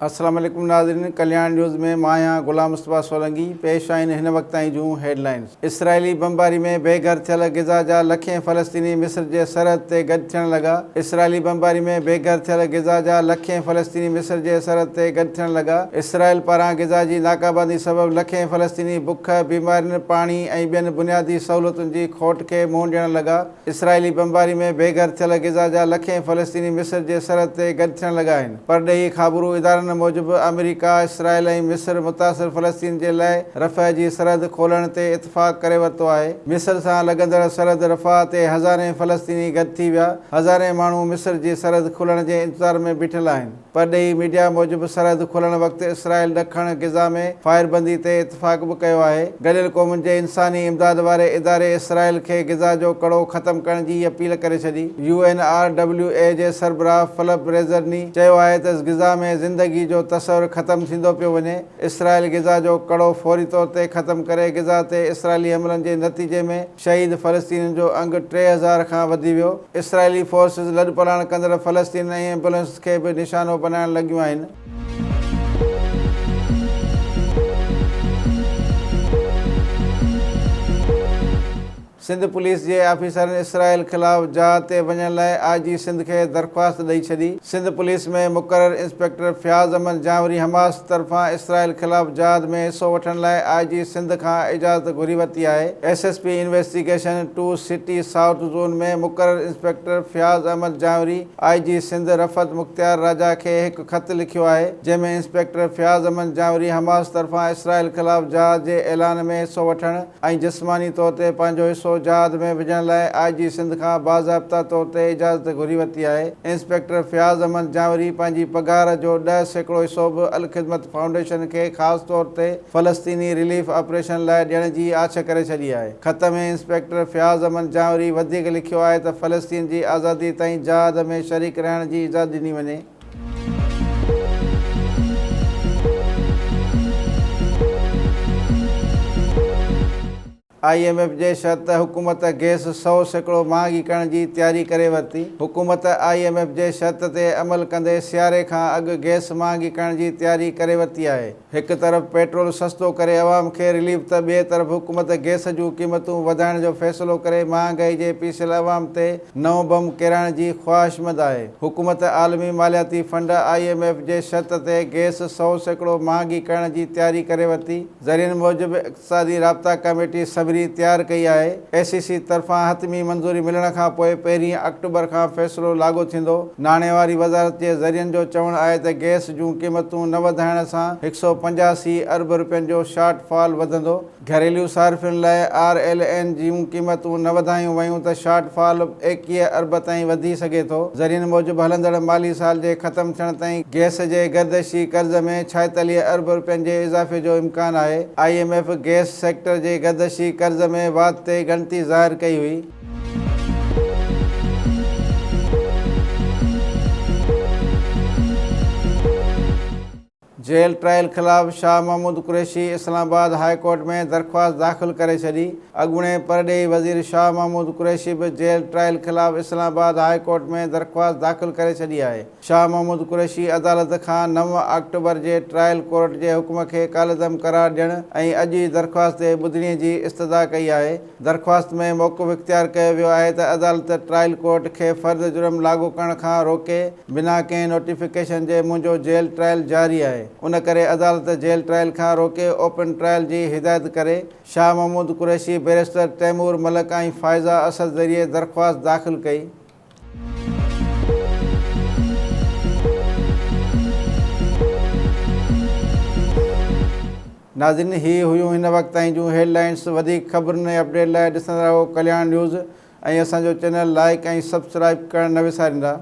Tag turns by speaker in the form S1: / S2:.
S1: السلام عليڪم ناظرين ڪلياڻ نيوز ۾ مان آهيان غلام مصطفيٰ سولنگي پيش آهن هن وقت تائين جون هيڊ لائنز اسرائيلي بمباري ۾ بي گهر ٿيل غزه جا لکين فلسطيني مصر جي سرحد تي گڏ ٿيڻ لڳا اسرائيلي بمباري ۾ بي گهر ٿيل غزه جا لکين فلسطيني مصر جي سرحد تي گڏ ٿيڻ لڳا اسرائيل پاران غزه جي ناڪابندي سبب لکين فلسطيني بک، بيمارين، پاڻي ۽ ٻين بنيادي سهولتن جي کوٽ کي منهن ڏيڻ لڳا اسرائيلي بمباري ۾ بي گهر ٿيل غزه جا لکين فلسطيني مصر جي سرحد تي گڏ ٿيڻ لڳا آهن. پرڏيهي خابرو ادارن موجب آمريڪا، اسرائيل ۽ مصر متاثر فلسطين جي لاء رفح جي سرحد کولڻ تي اتفاق ڪري ورتو آهي. مصر سان لڳندڙ سرحد رفح تي هزارين فلسطيني گڏ ٿي ويا. هزارين ماڻهو مصر جي سرحد کلڻ جي انتظار ۾ بيٺل آهن. پرڏيهي ميڊيا موجب سرحد کلڻ وقت اسرائيل ڏکڻ غزه ۾ فائربندي تي اتفاق به ڪيو آهي. گڏيل قومن جي انساني امداد واري اداري اسرائيل کي غزه جو ڪڙو ختم ڪرڻ جي اپيل ڪري ڇڏي. يو اين آر ڊبليو اي جي سربراهه فلپ ريزرني چيو آهي ته غزه ۾ زندگي جو تصور ختم ٿيندو پيو وڃي. اسرائيل غزه جو ڪڙو فوري طور تي ختم ڪري غزه تي اسرائيلي حملن جي نتيجي ۾ شهيد فلسطينين جو انگ 3000 کان وڌي ويو. اسرائيلي فورسز لڏپلاڻ ڪندڙ فلسطينين ۽ ايمبولينسز کي به نشانو بنائڻ لڳيون آهن. سنڌ پوليس جي آفيسرن اسرائيل خلاف جهاد تي وڃڻ لاء آء جي سنڌ کي درخواست ڏئي ڇڏي. سنڌ پوليس ۾ مقرر انسپيڪٽر فياض احمد جانوري حماس طرفان اسرائيل خلاف جهاد ۾ حصو وٺڻ لاء آء جي سنڌ کان اجازت گهري ورتي آهي. S S P investigation two city south zone ۾ مقرر inspector Fayaz Ahmed Janwari I G Sindh Rifat Mukhtiar Raja کي هڪ خط لکيو آهي جنهن ۾ انسپيڪٽر فياض احمد جانوري حماس طرفان اسرائيل خلاف جهاد جي اعلان ۾ حصو وٺڻ ۽ جسماني طور تي پنهنجو حصو جهاد ۾ وجهڻ لاء آء جي سنڌ کان باضابطا طور تي اجازت گهري ورتي آهي. انسپيڪٽر فياض احمد جانوري پنهنجي پگهار جو 10% حصو به الخدمت فائونڊيشن کي خاص طور تي فلسطيني رليف آپريشن لاء ڏيڻ جي آڇ ڪري ڇڏي آهي. خط ۾ انسپيڪٽر فياض احمد جانوري وڌيڪ لکيو آهي ته فلسطين جي آزادي تائين جهاد ۾ شريڪ رهڻ جي اجازت ڏني وڃي. I M F جي شرط حڪومت گئس 100% مهانگي ڪرڻ جي تياري ڪري ورتي. حڪومت I M F جي شرط تي عمل ڪندي سياري کان اڳ گئس مهانگي ڪرڻ جي تياري ڪري ورتي آهي. هڪ طرف پيٽرول سستو ڪري عوام کي رليف ته ٻئي طرف حڪومت گئس جون قيمتون وڌائڻ جو فيصلو ڪري مهانگائي جي پيسيل عوام تي نئون بم ڪيرائڻ جي خواهشمند آهي. حڪومت عالمي مالياتي فنڊ، I M F, جي شرط تي گئس 100% مهانگي ڪرڻ جي تياري ڪري ورتي. ذريعن موجب اقتصادي رابطا ڪميٽي سمري تيار ڪئي آهي، اي سي سي طرفان حتمي منظوري ملڻ کان پوء پهرين آڪٽوبر کان فيصلو لاڳو ٿيندو. ناڻي واري وزارت جي ذريعن جو چوڻ آهي ته گئس جون قيمتون نه وڌائڻ سان 185 ارب رپين جو شارٽ فال وڌندو، گهريلو صارفين لاء آر ايل اين جون قيمتون نه وڌايون ويون ته شارٽ فال 21 ارب تائين وڌي سگهي ٿو. ذريعن موجب هلندڙ مالي سال جي ختم ٿيڻ تائين گئس جي گردشي قرض ۾ 46 ارب رپين جي اضافي جو امڪان آهي. I M F gas sector جي گردشي قرض ۾ واڌ تي ڳڻتي ظاهر ڪئي هئي. جيل ٽرائل خلاف Shah Mahmood Qureshi Islamabad high court ۾ درخواست داخل ڪري ڇڏي. اڳوڻي پرڏيهي وزير شاهه محمود قريشي به جيل ٽرائل خلاف اسلام آباد هاء ڪورٽ ۾ درخواست داخل ڪري ڇڏي آهي. شاهه محمود قريشي عدالت کان 9 آڪٽوبر جي ٽرائل ڪورٽ جي حڪم کي ڪالعدم قرار ڏيڻ ۽ اڄ ئي درخواست تي ٻڌڻي جي استدعا ڪئي آهي. درخواست ۾ موقف اختيار ڪيو ويو آهي ته عدالت ٽرائل ڪورٽ کي فرد جرم لاڳو ڪرڻ کان روڪي، بنا ڪنهن نوٽيفڪيشن جي منهنجو جيل ٽرائل جاري آهي، ان ڪري عدالت جيل ٽرائل کان روڪي اوپن ٽرائل جي هدايت ڪري. شاهه محمود قريشي بئريسٽر تيمور ملڪ ۽ فائزه اسد ذريعي درخواست داخل ڪئي. ناظرين هي هيون هن وقت تائين جون هيڊ لائنس وڌيڪ خبرن ۽ اپڊيٽ لاء ڏسندا رهو ڪلياڻ نيوز ۽ اسان جو چينل لائيڪ ۽ سبسڪرائيب ڪرڻ نه وساريندا.